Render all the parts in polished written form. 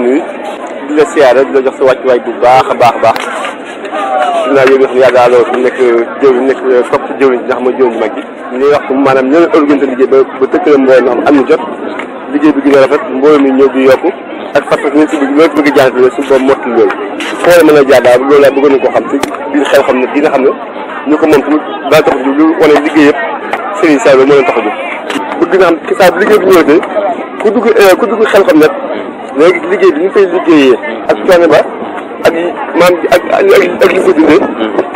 nuyu di la siyaare di la jox sa wàccuwaay bu baax a baax dinaa yéen nga xam ne yàlla alors nekk nekk topp ci jëwriñ nga xam ne jëwriñ mag bi ñuy wax maanaam ñoo organisé liggéey ba tëkkale mbooloo am am ñu jot liggéey bi gën a rafet mbooloo mi ñëw di yokku ak fas ñu ci bëgg loolu bëgg jaarale suñu boobu mottali loolu foo mën a jaar daal loolu laa bëggoon ko xam ci biir xel xam ne di nga xam ne ñu ko moom tamit daa tax a jóg lu wane liggéey yëpp Serigne Saliou moo leen tax a jóg bëgg na xam ci saa liggéey bi ñëwee ku dugg xel xam ne léegi liggéey bi ñu koy liggéeyee ak coono ba ak maam ak li ko dundee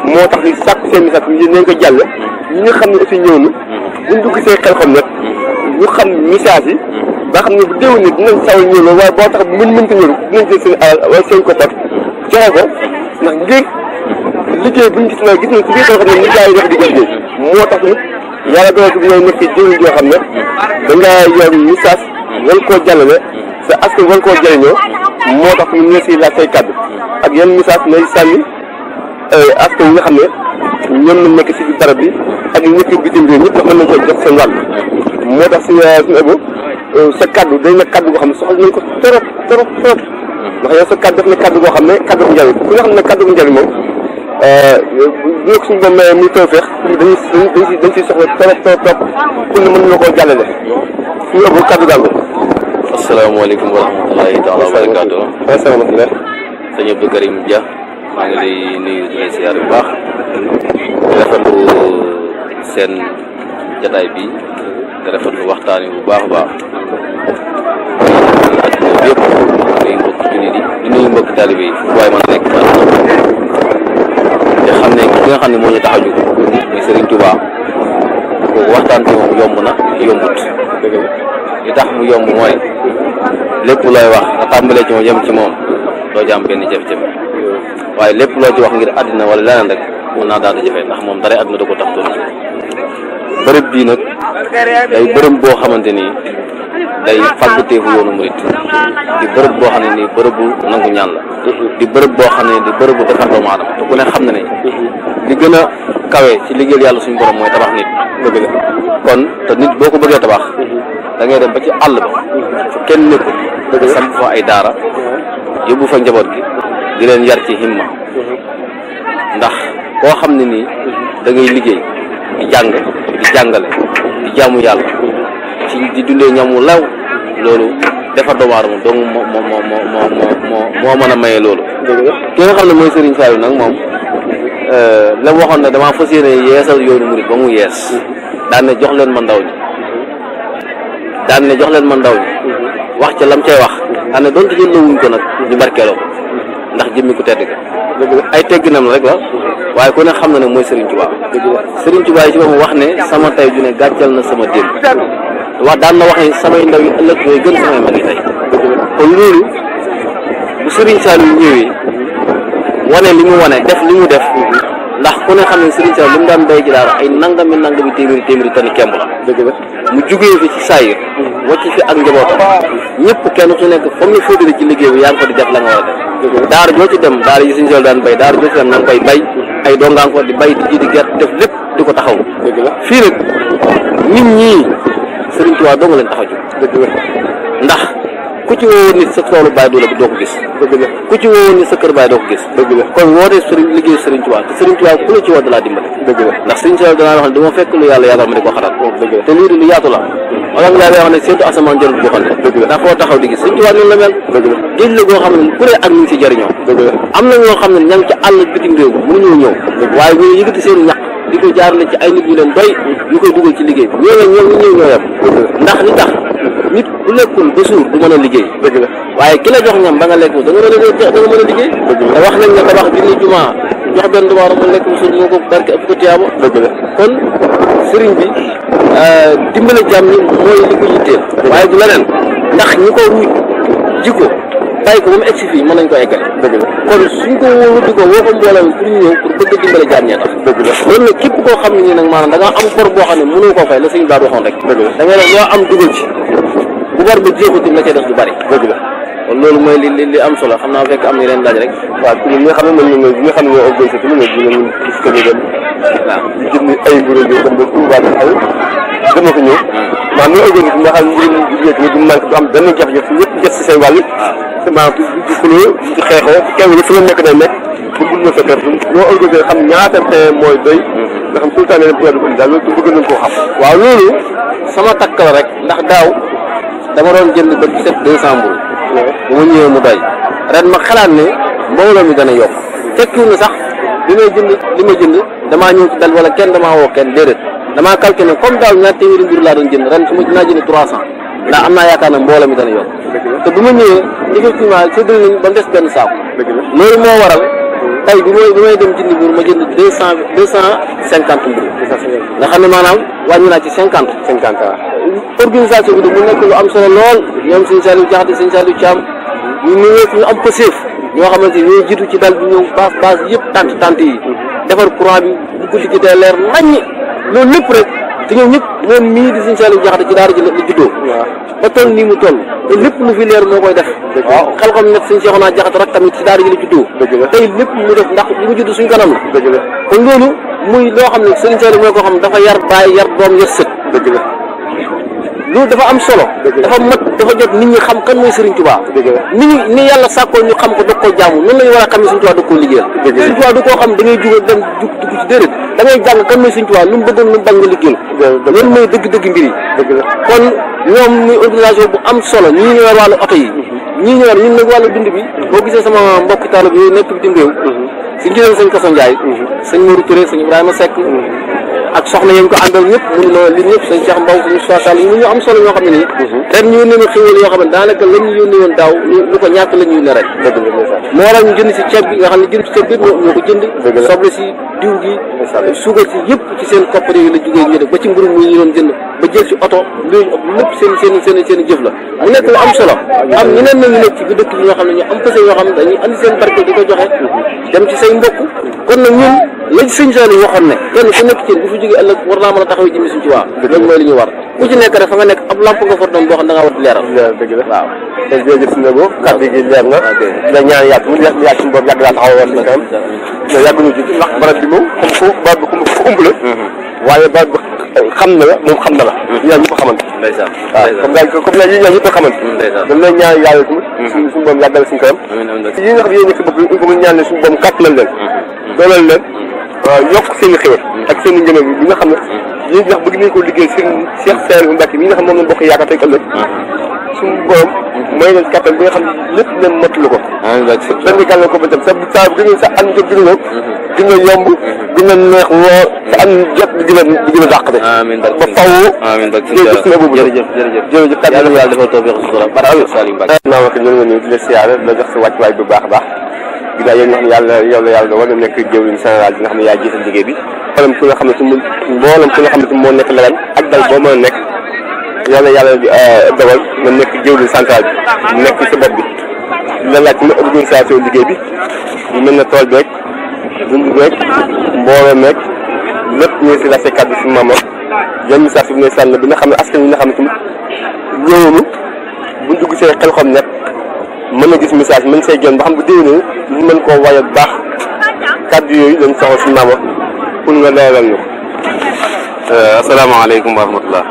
moo tax ni sàkk seen message yi nañ ko jàll ñi nga xam ne aussi ñëw na buñ dugg see xel xam ne ñu xam message yi ba xam ne bu déwén ni dinañ sawal ñëw loolu waaye boo tax mënta ñëw dinañ jël seen alal wala seen koppar joxe ko ndax ngir liggéey buñ gis na ci biir xam ne ñu gars yi def di ko liggéey moo tax nit yàlla doon ko ñëw nekk jëriñ joo xam ne dangaa yor message wal koo jàllale sa askan wal koo jëriñoo moo tax ñu ne si laaj say kàddu ak yan message ngay sànni askan yi nga xam ne ñoom lañ nekk si barab bi ak ñu nekk bitim réew ñëpp mën nañ ko jox seen wàll moo tax suñu ebo sa kàddu day nekk kàddu goo xam ne soxla nañ ko trop ndax yow sa kàddu daf nekk kàddu goo xam ne kàddu bu njëriñ ku nga xam ne kàddu bu njëriñ moom bu nekk suñu bopp muy taw feex dañ siy soxla trop pour ne mën na koo jàllale suñu ebo kàddu daal ko. asalaamaaleykum wa rahmatulahi taala wa barakaatu. asalaamaaleykum. sëñ Abdou Karim Dia maa ngi lay nuyu di lay siyaar bu baax di rafetlu seen jataay bi di rafetlu waxtaan yi bu baax a baax ak yëpp di nuyu mbokk jullit yi di nuyu mbokk taalibe yi fu waay mën a nekk te xam ne ki nga xam ne moo ñu tax a jóg muy Serigne Touba kooku waxtaan bi moom yomb na yombut li tax mu yomb mooy lépp looy wax nga tàmbalee ci moom yem ci moom doo ci am benn jafe-jafe waaye lépp loo ci wax ngir àddina wala leneen rek mën naa daal di jafe ndax moom dara àddina da ko tax toon bërëb bii nag day bërëb boo xamante ni day fàggateefu yoonu murit di bërëb boo xam ne nii bërëbu nangu ñaan la di bërëb boo xam ne di bërëbu defar doomu aadama te ku ne xam na ne li gën a kawe ci liggéeyal yàlla suñu borom mooy tabax nit dëgg la kon te nit boo ko bëggee tabax da ngay dem ba ci àll ba fu kenn nekkul nga samp fa ay daara yóbbu fa njaboot gi di leen yar ci himma ndax koo xam ne nii da ngay liggéey di jàng di jàngale di jaamu yàlla ci di dundee ñamu law loolu defar doomu aadama dong moo mën a maye loolu. ki nga xam ne mooy Serigne Saliou nag moom la waxoon ne damaa fas yéene yeesal yoonu murit ba mu yees daan ne jox leen ma ndaw ñi wax ca lam cay wax daan ne doonte jël la wuñ ko nag ñu barkeeloo ko ndax jëmmi ku tedd ka ay tegginam rek la waaye ku ne xam na ne mooy Serigne Touba Serigne Touba yi ci boppam wax ne sama tay ju ne gàccal na sama démb wax daan na wax ne samay ndaw yi ëllëg yooyu gën samay mag yi tey kon loolu bu Serigne Saliou ñëwee wane li mu wane def li mu def ndax ku ne xam ne Serigne Saliou li mu daan béy ci daara ay nangami téeméeri tani kemb la mu jugee fi ci saayir wàcc fi ak njabootam ñëpp kenn ku nekk fa mu féetale ci liggéey bi yaa ngi ko di def la nga war a def daara joo ci dem daara yi Serigne Saliou daan béy daara joo ci dem na nga koy bay ay dongaan ko di bay di ji di gerte def lépp di ko taxaw fii nag nit ñii Serigne Touba doo nga leen tax a jóg ndax ku ci woowoon nit sa toolu baay doo ko gis ku ci woowoon nit sa kër baay doo ko gis kon wootee Serigne liggéey Serigne Touba te Serigne Touba ku la ci woo da laa dimbale ndax Serigne Touba danaa wax ne dama fekk lu yàlla yaatal ma di ko xatal te lii di lu yaatu la wala nga wax ne seetu asamaan jarul boo xam ne ndax foo taxaw di gis Serigne Touba noonu la mel géej la goo xam ne ku ne ak ñu ngi si jëriñoo am na ñoo xam ne ña ngi ca àll bitim réew mënuñoo ñëw waaye ñu yëkkati seen ñaq di ko jaarale ci ay nit ñu leen doy ñu koy dugal ci liggéey bi ñoo yem ndax li tax nit bu lekkul ba suur du mën a liggéey waaye ki la jox ñam ba nga lekk da nga mën a liggéey te wax nañ ne tabax junni jumaa jox benn dumaara mu lekk ba suur moo ko barke ëpp ko tiyaaba kon sëriñ bi dimbale jàmm ñi mooy li ko yitteel waaye du leneen ndax ñi ko ruuj jikko bàyyi ko ba mu egsi fii mën nañ ko eggale kon suñ ko wóolu di ko woo ko mbooloo pour ñu ñëw pour bëgg a dimbale jaam ñee tax loolu nag képp koo xam ne nii nag maanaam da nga am bor boo xam ne mënoo koo fay la suñu baat waxoon rek da ngay def loo am dugal ci bu bor ba jeexutim la cay def du bari kon loolu mooy li am solo xam naa fekk am na yeneen laaj rek waaw pour ñi nga xam ne ñi nga xam ne ñoo organisé ñu gis que ñu dem waaw jënd ay guro yi dem ba Touba taxaw def na ko ñëw maanaam ñu organisé nga xam ne mbirum du manque du am benn jafe-jafe ñëpp jëf si seen wàll maanaam di xuloo di xeexoo kenn lu fi nga nekk day nekk pour bul ma fekk ñoo organisé xam ñaata mooy doy nga xam sultaan leen pour du daal loolu bëgg nañ koo xam waaw loolu sama takk la rek ndax daaw dama doon jënd ba ci 200 mburu bu ma ñëwee mu doy ren ma xalaat ne mbooloo mi dana yokk tekkiwul na sax li ma jënd damaa ñëw ci dal wala kenn damaa woo kenn déedéet damaa calculé comme daaw ñaar téeméeri mburu laa doon jënd ren su ma dinaa jënd 300 ndax am naa yaakaar ne mbooloo mi dana yokk te bu ma ñëwee effectivement séddale nañ ba mu des benn saako loolu moo waral tey bi may dem jënd mburu ma jënd 250 mburu nga xam ne maanaam wàññi naa ci 50 organisation bi de mu nekk lu am solo lool ñoom sëñ Saliou Diakhaté sëñ Saliou Thiam ñu am pëseef ñoo xamante ni ñooy jiitu ci dal bi ñëw base yëpp tant yi defar courant bi bu guddi gi dee leer naññi loolu lépp rek te ñoom ñëpp moom mii di sëñ Saliou Diakhaté ci daara ji la juddoo ba toll nii mu toll te lépp lu fi leer moo koy def waaw xel xam ne sëñ Cheikhouna Diakhaté rek tamit ci daara ji la juddoo tey lépp mu def ndax li mu judd suñ kanam la kon loolu muy loo xam ne sëñ Saliou mooy koo xam dafa yar baay yar doom yar sët loolu dafa am solo dafa mat dafa jot nit ñi xam kan mooy Serigne Touba ni yàlla sàkkoo ñu xam ko doog koo jaamu noonu lañu war a xam ne Serigne Touba doog koo liggéeyal Serigne Touba du koo xam da ngay jóge dem dugg ci déedéet da ngay jàng kan mooy Serigne Touba lu mu bëggoon lu mu bañ nga liggéeyal loolu mooy dëgg-dëgg mbir yi kon ñoom muy organisation bu am solo ñii ñëwar wàllu oto yi ñii ñëwar ñun nag wàllu dund bi boo gisee sama mbokki taalibe yooyu nekk bitim réew si njëriñ sëñ Kaso Ndiaye sëñ Mourou Touré sëñ Ibrahima Seck ak soxna yéen ko àndal ñëpp mënu la li ñëpp sëñ Cheikh Mbaw sëñ Moussa Sall ñu am solo ñoo xam ne nii ren ñu yónnee na xéwal yoo xam ne daanaka la ñu yónnee woon daaw lu ko ñàkk la ñu yónnee rek moo waral ñu jënd si ceeb bi nga xam ne jënd si ceeb bi ñoo ko jënd soble si diw gi suukar si yëpp ci seen koppar yi la jógee ñu def ba ci mburu mu ñu doon jënd ba jël si oto léegi lépp seen jëf la mu nekk lu am solo am ñeneen nañu nekk ci bi dëkk bi ñoo xam ne ñu am pëse yoo xam ne dañuy andi seen barke di ko joxe dem ci say mbokk kon nag ñun lañ sëñ Saliou waxoon ne kenn ku nekk ci bu fi jógee ëllëg war naa mën a taxaw jëmi suñ ci waa loolu mooy li ñu war ku ci nekk rek fa nga nekk ab lamp nga for doon boo xam da ngaa war di leeral dëgg la waaw te jërëjëf si Ndebo kàddu gi leer na la ñaan yàgg mu yàgg suñu boobu yàgg laa taxaw war na kanam mais yàgg ñu ci ndax barab bi moom comme ko barab bi ku umb la waaye barab bi xam na la moom xam na la ñaan ñëpp a xamante ndeysaan waaw comme daal comme daal yi ñaan ñëpp a xamante dañ lay ñaan yàlla tamit suñu boobu yàggal suñu kanam yi nga xam ne yéen nekk bopp il faut ñaan leen suñu boobu kàttalal leen doolal leen yokk seen i xéwal ak seen i njëriñ bi nga xam ne yéen ñi nga xam bëgg nañ ko liggéey seen Cheikh Saliou Mbacké mi nga xam moom lañ bokk yaakaar tey ëllëg suñu borom mooy leen kattan bi nga xam ne lépp leen mottali ko dañu gàllan ko ba tam sa bu gën sa an jot gën a dina yomb dina neex woo sa an jot di gën a dàq de ba faw jërëjëf na boobu jërëjëf kat yàlla defal tawfiq sutura barke Saliou Mbacké naa wax ñu nga ñëw di la siyaare di la jox sa wàccuwaay bu baax a baax ginnaaw yéen nga xam ne yàlla war na nekk jëwriñ général bi nga xam ne yaa jiital liggéey bi mboolem ku nga xam ne si mboolem ku nga xam ne si moo nekk leneen ak dal boo mën a nekk yàlla dogal nga nekk jëwriñ central bi nekk si bopp bi la laaj na organisation liggéey bi ñu mel na tool beeg dund beeg mbooloo meeg lépp ñu si la kàddu si maamam yan message bi ne sànn bi nga xam ne askan wi nga xam ne tamit loolu buñ dugg see xel xom nekk mën na gis message mën say jon ba xam bu déwénee ñu mën koo wayal bu baax kàddu yooyu lañ soxla si maama pour nga leeral ñu ko. asalaamaaleykum wa rahmatulah.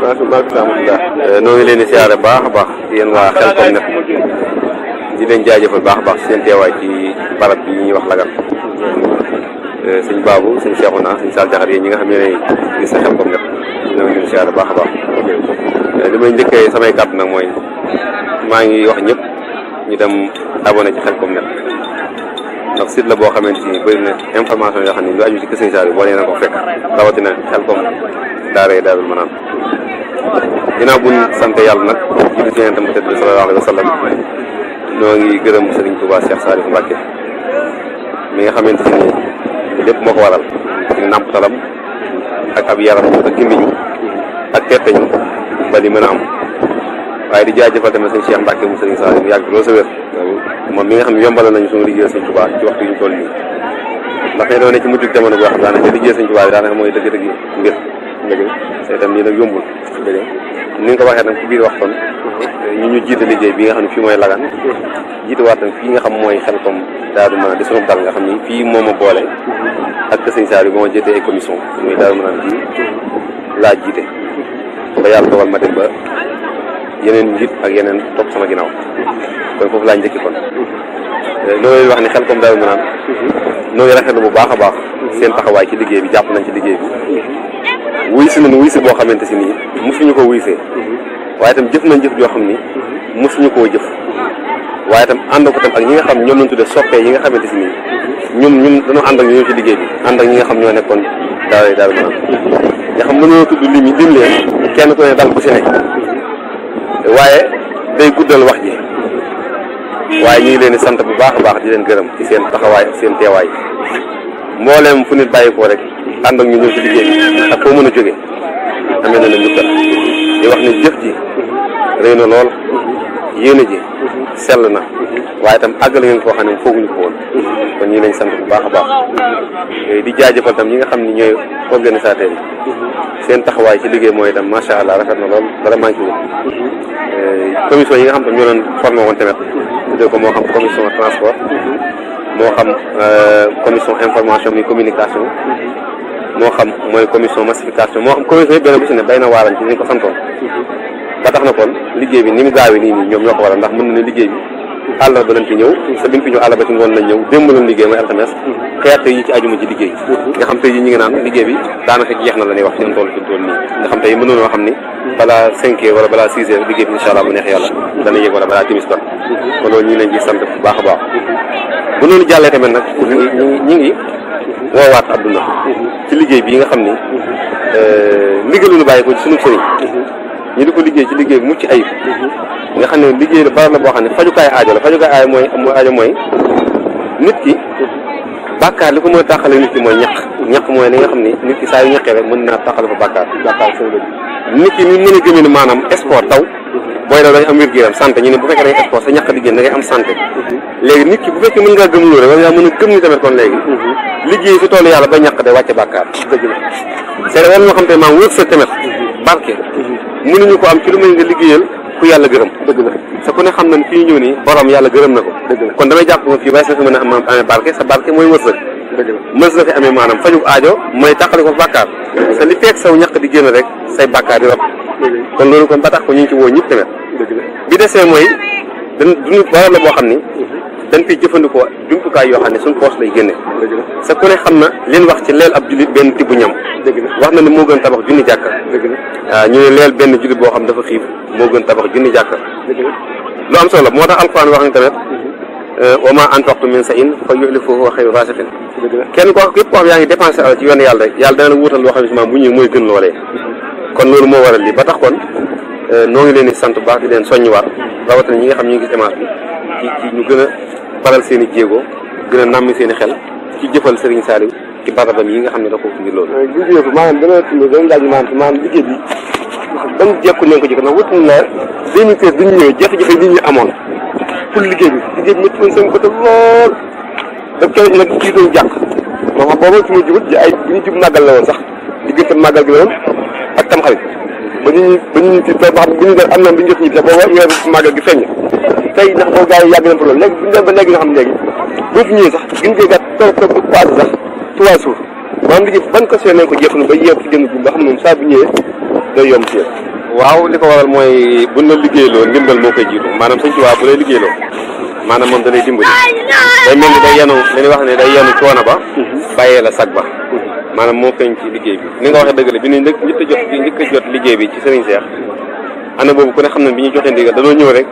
noo ngi leen di siyaare baax a baax yéen waa Xelcom Net di leen jaajëfal baax a baax seen teewaay ci barab bi ñuy wax Lagan sëñ Babou sëñ Cheikhouna sëñ Sall Diakhaté yéen ñi nga xam ne gis na Xelcom Net ñoo ngi leen di siyaare baax a baax li may njëkkee samay kàddu nag mooy maa ngi wax ñëpp ñu dem abonné ci Xelcom Net ndax site la boo xamante ni bëri na information yoo xam ne lu aju ci kër Sëñ Saliou boo nee na ko fekk rawatina Xelcom Daarul Manaan ginnaaw buñ sant yàlla nag julli ci Yonent bi sallallahu alayhi wa sallam ñoo ngi gërëm Serigne Touba Cheikh Saliou Mbacké mi nga xamante ni lépp moo ko waral ci nàmptalam ak ab yaram ak gimmiñu ak tetteñu ba di mën a am waaye di jaajëfal tamit sëñ Cheikh Mbacké mu Serigne Saliou mu yàgg loolu sa wér moom mi nga xam ne yombaloon nañu suñu liggéey sëñ Touba ci waxtu yi ñu toll nii ndax ne doon ne ci mujjug jamono boo xam daanaka liggéey sëñ Touba bi daanaka mooy dëgg-dëgg mbir te itam lii nag yombul ni nga ko waxee nag ci biir waxtoon ñu jiite liggéey bi nga xam ne fii mooy Lagan jiite waat nag fii nga xam mooy Xelcom Daarul Manaan di sunu dal nga xam ni fii moo ma boole ak sëñ Saliou ba ma jiite ay commission muy Daarul Manaan fii laa jiite ba yàlla dogal ma dem ba yeneen njiit ak yeneen topp sama ginnaaw kon foofu laa njëkki kon loolu wax ni xel comme Daaru Minaan noo ngi rafetlu bu baax a baax seen taxawaay ci liggéey bi jàpp nañ ci liggéey bi wuy si nañu wuy si boo xamante si nii mosuñu ko wuysee waaye itam jëf nañ jëf joo xam ni mosuñu koo jëf waaye itam ànd ko tam ak ñi nga xam ñoom lañ tuddee soppee yi nga xamante si nii ñun dañoo ànd ak ñu ñëw ci liggéey bi ànd ak ñi nga xam ñoo nekkoon Daaru Minaan nga xam mënoo tudd lim leen kenn ku ne dal bu si nekk waaye day guddal wax ji waaye ñu ngi leen di sant bu baax a baax di leen gërëm ci seen taxawaay ak seen teewaay mbooleem fu nit bàyyi ko rek ànd ak ñu ñëw ci liggéey bi ak foo mën a jóge amee na la njukkal di wax ne jëf ji rëy na lool yéene ji sell na waaye itam àggale ngeen koo xam ne fooguñu ko woon kon ñu ngi leen sant bu baax a baax di jaajëfal tam ñi nga xam ne ñooy organisateurs yi seen taxawaay ci liggéey mooy itam macha allah rafet na lool dara manqué wu commission yi nga xam tam ñoo doon formé woon tamit tuddee ko moo xam commission transport moo xam commission information mi communication moo xam mooy commission massification moo xam commission yi benn bu si ne bay na waaram ci ni ko santoon ba tax na kon liggéey bi ni mu gaawee nii ñoom ñoo ko waral ndax mën na ne liggéey bi àllarba lañ fi ñëw sa biñ fi ñëw àllarba ci ngoon lañ ñëw démb lañ liggéey mooy alxames xeerte yi ci ajuma ci liggéey nga xam tey yi ñu ngi naan liggéey bi daanaka jeex na la ñuy wax fi ñu toll nii nga xam tey mënoonoo xam ni balaa 5 heures wala balaa 6 heures liggéey bi incha allah bu neex yàlla dana yëg wala balaa timis kon kon loolu ñu ngi leen ci sant bu baax a baax bu noonu jàllee tamit nag ñi ngi woowaat adduna ci liggéey bi nga xam ni ndigalu ñu bàyyi ko ci sunu sëriñ ñu di ko liggéey ci liggéey bi mucc ayib nga xam ne liggéey la barab la boo xam ne fajukaay aajo la fajukaay aajo mooy nit ki bàkkaar li ko mën a tàqale nit ki mooy ñaq mooy li nga xam ne nit ki saa yu ñaqee rek mën naa tàqale fa bàkkaar nit ki ni mën a gëmee ne maanaam sport daw booy daw da nga am wér-gu-yaram santé ñu ne bu fekkee da ngay sport sa ñaq di génn da ngay am santé léegi nit ki bu fekkee mën ngaa gëm loolu rek war ngaa mën a gëm ni tamit kon léegi liggéey si toolu yàlla ba ñaq day wàcce bàkkaar dëgg la c'est war ñoo xam te maam wër sa tamit barke mënuñu ko am ci lu may nga liggéeyal ku yàlla gërëm dëgg la sa ku ne xam nañ fii ñëw nii borom yàlla gërëm na ko dëgg la kon damay jàpp nga fii bay sa fi mën a amee barke sa barke mooy wërsëg dëgg la mës la fi amee maanaam faju aajo mooy tàqali ko bàkkaar sa li fekk saw ñaq di génn rek say bàkkaar di rab kon loolu kon ba tax ko ñu ngi ci woo ñëpp tamit dëgg la bi desee mooy duñu borom la boo xam ni dañ fiy jëfandikoo jumtukaay yoo xam ne suñ poos lay génne sa ku ne xam na leen wax ci leel ab jullit benn tibb ñam wax na ne moo gën tabax junni jàkka waaw ñu ne leel benn jullit boo xam dafa xiif moo gën tabax junni jàkka lu am solo moo tax alxuraan wax ni tamit wa ma anfaqtum min shay'in fa yukhlifuhu wa khayru raasiqiin kenn koo képp koo xam yaa ngi dépensé ci yoon yàlla rek yàlla dana la wutal loo xam ne si maam bu ñëwee mooy gën loolee kon loolu moo waral lii ba tax kon noo ngi leen di sant bu baax di leen soññiwaat rawatina ñi nga xam ñu ngi gis image bi ci ñu gën a baral seen i jéego gën a nàmmi seen i xel ci jëfal Serigne Saliou ci barabam yi nga xam ne da ko ngir loolu. liggéey bi maanaam dana laaj maanaam liggéey bi ban jekku nañ ko jëkk nag wut na 2013 bi ñu ñëwee jafe-jafe yi ñu amoon pour liggéey bi métti woon seen côté lool daf koy nag kii doon jàq moo xam boobu su ma jubut ci ay bi ñu jub màggal la woon sax diggante màggal gi la woon ak tamxarit ba ñu ci ba xam bu ñu def am na bi ñu def ñi sax boobu weer màggal gi feeñ tey ndax boobu gars yi yàgg nañ fa loolu léegi bu ñu dem ba léegi nga xam léegi boo fi ñëwee sax gën koy gàtt toog bu passé sax 3 jours maanaam liggéey ban ko seen nañ ko jeexlu ba yeew ci jënd bu nga xam ne moom saa bu ñëwee day yomb ci waaw li ko waral mooy buñ la liggéeyloo ndimbal moo koy jiitu maanaam Sëñ Tuubaa bu lay liggéeyloo maanaam moom da lay dimbali day mel ni day yenu li ñuy wax ne day yenu coono ba bàyyee la sag ba maanaam moo feeñ ci liggéey bi ni nga waxee dëgg la bi ñu njëkk a jot liggéey bi ci Serigne Cheikh ana boobu ku ne xam ne bi ñu joxee ndigal dañoo ñëw rek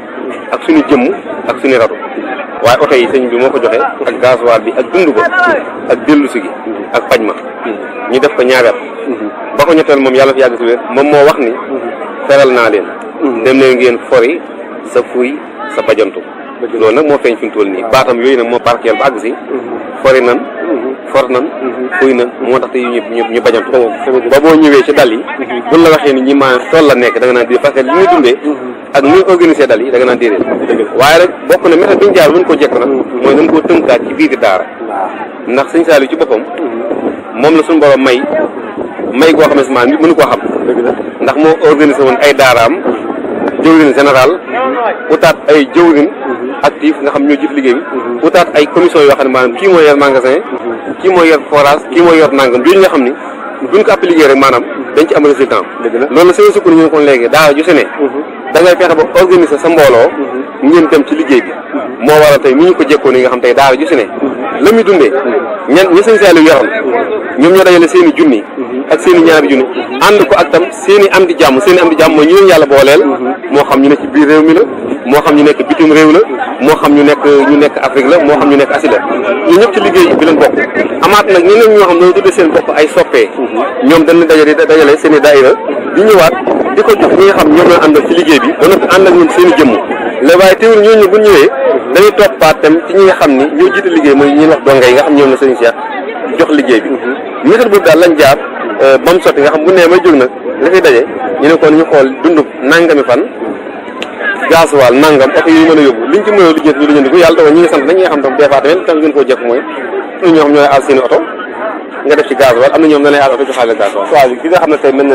ak suñu jëmm ak suñu ratu waaye oto yi sëñ bi moo ko joxe ak gasoil bi ak dund ko ak dellusi gi ak paj ma ñu def ko ñaareel ba ko ñetteel moom yàlla fi yàgg si wér moom moo wax ni feral naa leen dem leen ngeen fori sa fuy sa bajantu loolu nag moo feeñ fi mu toll nii baatam yooyu nag moo barkeel ba àgg si fori nan for nan fuy nan moo tax te ñu bajantu ba boo ñëwee ci dal yi buñ la waxee ni ñi maa tool la nekk da nga naan di parce que li ñuy dundee ak ni ñuy organiser dal yi da nga naan déedéet waaye rek bokk na méthode bi ñu jaar luñ ko jekk nag mooy dañ koo tënkaat ci biir daara ndax Sëñ Saliou ci boppam moom la suñu borom may goo xam ne sement nit mënu koo xam ndax moo organisé woon ay daaraam jëwrin général utaat ay jëwrin actif nga xam ñoo jiit liggéey bi utaat ay commission yoo xam ne maanaam kii mooy yor magasin kii mooy yor forage kii mooy yor nangam yooyu nga xam ni duñ ko appliqué rek maanaam dañ ci am résultat loolu seen sukkur ñu kon léegi daara ju se ne da ngay fexe ba organiser sa mbooloo ngeen dem ci liggéey bi moo waral tey ni ñu ko jekkoo ni nga xam tey daara ju se ne la muy dundee ñi sëñ Saliou yoroon ñoom ñoo dajale seen i junni ak seen i ñaari junni ànd ko ak tam seen i am di jàmm mooy ñu leen yàlla booleel moo xam ñu nekk ci biir réew mi la moo xam ñu nekk bitim réew la moo xam ñu nekk Afrique la moo xam ñu nekk Asie la ñu ñëpp ci liggéey bi leen bokk amaat nag ñeneen ñoo xam ne tuddee seen bopp ay soppee ñoom dañ dajale seen i daayira di ñëwaat di ko jox ñi nga xam ñoom la àndal ci liggéey bi ba noppi ànd ak ñoom seen i jëmm la waaye teewul ñooñu bu ñëwee dañuy toppaat tam ci ñi nga xam ni ñoo jiite liggéey mooy ñi wax donga yi nga xam ñoom la sëriñ Cheikh jox liggéey bi méthode boobu daal lañ jaar ba mu sotti nga xam bu nee may jóg nag li fiy daje ñu ne kon ñu xool dundub nangami fan gaasuwaal nangam oto yi mën a yóbbu liñ ci mën a liggéey ñu lijjanti ko yàlla dogal ñi nga sant nañ ñi nga xam tam des fois tamit tax gën koo jekk mooy am na ñoo xam ñooy aal seen i oto nga def ci gaasuwaal am na ñoom dañuy aal oto joxaale gaasuwaal waaw ki nga xam ne tey mën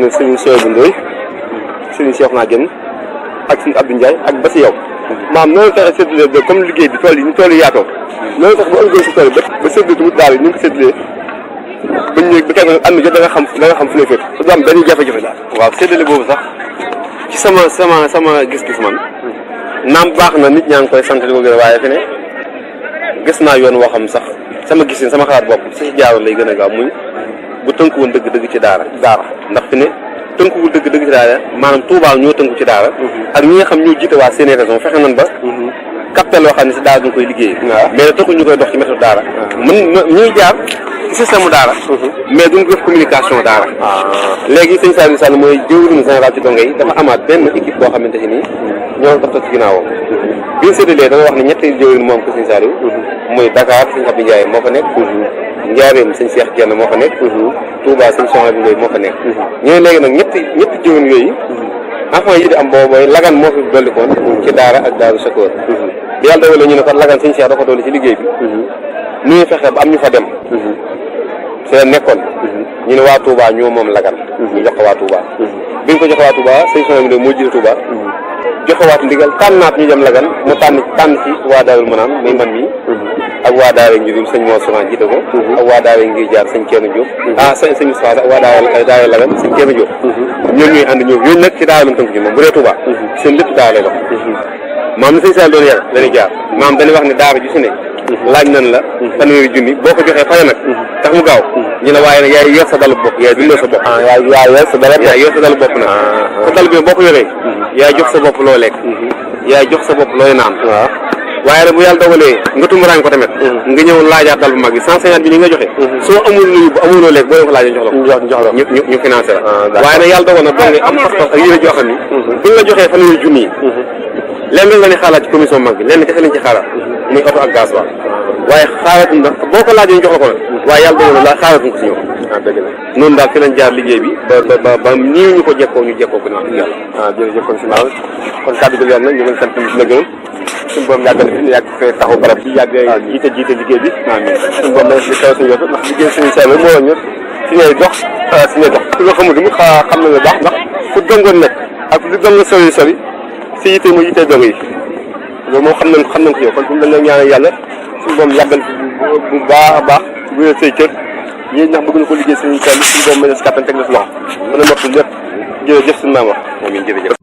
na sëriñ Cheikh bu Ndoye sëriñ Cheikh naa génn ak sëriñ Abdou Ndiaye ak ba si yow maam noonu fexe séddale ba comme liggéey bi tool yi ñu tool yi yaatoo noonu fexe ba organisé tool yi ba séddale tamit daal yi ñu ngi ko séddalee bañ ñëw ba kenn am na jot da nga xam fu ne féet su du am benn jafe-jafe daal waaw séddale boobu sax ci sama gis-gis man naam baax na nit ñaa ngi koy sant di ko gën waaye fi ne gis naa yoon woo xam sax sama gis-gis sama xalaat bopp si jaaroon lay gën a gaaw muy bu tënku woon dëgg-dëgg ci daara ndax fi ne tënkuwul dëgg-dëgg ci daara maanaam Touba ñoo tënku ci daara ak ñi nga xam ñoo jiite waa seeni raison fexe nan ba captel loo xam ne si daara duñ koy liggéey mais taxul ñu koy dox ci méthode daara ñuy jaar ci système daara mais duñ def communication daara léegi sëñ Saliou Sall mooy jëwriñu général ci donga yi dafa amaat benn équipe boo xamante si nii ñoo dox ci ginnaawam bi ñu séddalee dama wax ne ñetti jëwriñ moom ko sëñ Saliou muy Dakar sëñ Abdou Ndiaye moo fa nekk Njaareem sëñ Cheikh Dieng moo fa nekk Touba sëñ Soxna bi moo fa nekk ñooy léegi nag ñetti jëwriñ yooyu enfant yi di am boobu mooy lagan moo fi dollikoon ci daara ak daaru Sakkoor bi yàlla dogal ñu ne kon lagan sëñ Cheikh dafa dolli ci liggéey bi nu ñuy fexe ba am ñu fa dem see nekkoon ñu ne waa Touba ñoo moom lagan ñu jox ko waa Touba bi ñu ko jox waa Touba sëñ Soxna bi moo jiite Touba joxewaat ndigal tànnaat ñu dem lagan mu tànn ci waa Daarul Manaan muy man mi ak waa daara njurum sëñ moo souvent jiite ko ak waa daara ngi jaar sëñ Keenu Diop sëñ Moustapha ak waa daara lagan sëñ Keenu Diop ñoom ñooy ànd ñoom yooyu nag ci daara lañ tënk ñu moom bu dee Touba seen lépp daara lay dox maam ni sëñ Sall doon yar dañuy jaar maam dañuy wax ne daara ju si ne laaj nan la fanweeri junni boo ko joxee fay nag tax mu gaaw ñu ne waaye nag yaay yor sa dalu bopp yaay dundal sa bopp yaay yor sa dalu bopp nag sa dal bi boo ko yoree yaay jox sa bopp loo lekk yaay jox sa bopp looy naan waaye nag bu yàlla dogalee nga tumuraan ko tamit nga ñëw laajaat dal bu mag bi 150 bi ni nga joxe soo amul lu yóbbu amuloo lekk boo leen ko laajee jox la ñu financé la waaye nag yàlla dogal na doon nga am pas-pas ak yéene joo xam ni buñ la joxee fanweeri junni yi lenn nga ni xaalaat ci commission mag bi lenn kese lañ ci xaalaat muy oto ak gaz waaye xaalaat na boo ko laajee ñu jox la ko nag waaye yàlla dogal na xaalaatuñ ko si ñoom dëgg la noonu daal fi lañ jaar liggéey bi ba nii ñu ko jekkoo ko na yàlla jërëjëf kon si naaw kon kàddu gi leer na ñu ngi sant la gërëm suñu borom yàggal fi yàgg fee taxaw barab bi yàgg jiite liggéey bi suñu borom li kaw suñu yot ndax liggéey suñu sell moo ñu si ngay dox su nga xamul mu xam na nga baax ndax fu dongoon nekk ak lu donga sori si yitte mu yitte dong yi loolu moom xam nañ ko yow kon fu mu dañ ñaanal yàlla suñu borom yàggal fi bu baax a baax wéyal say cër yéen ndax bëgg na ko liggéey suñu sell suñu borom mën a si kàttan teg la si loxo mën a mottu lépp jërëjëf suñu maam wax amiin jërëjëf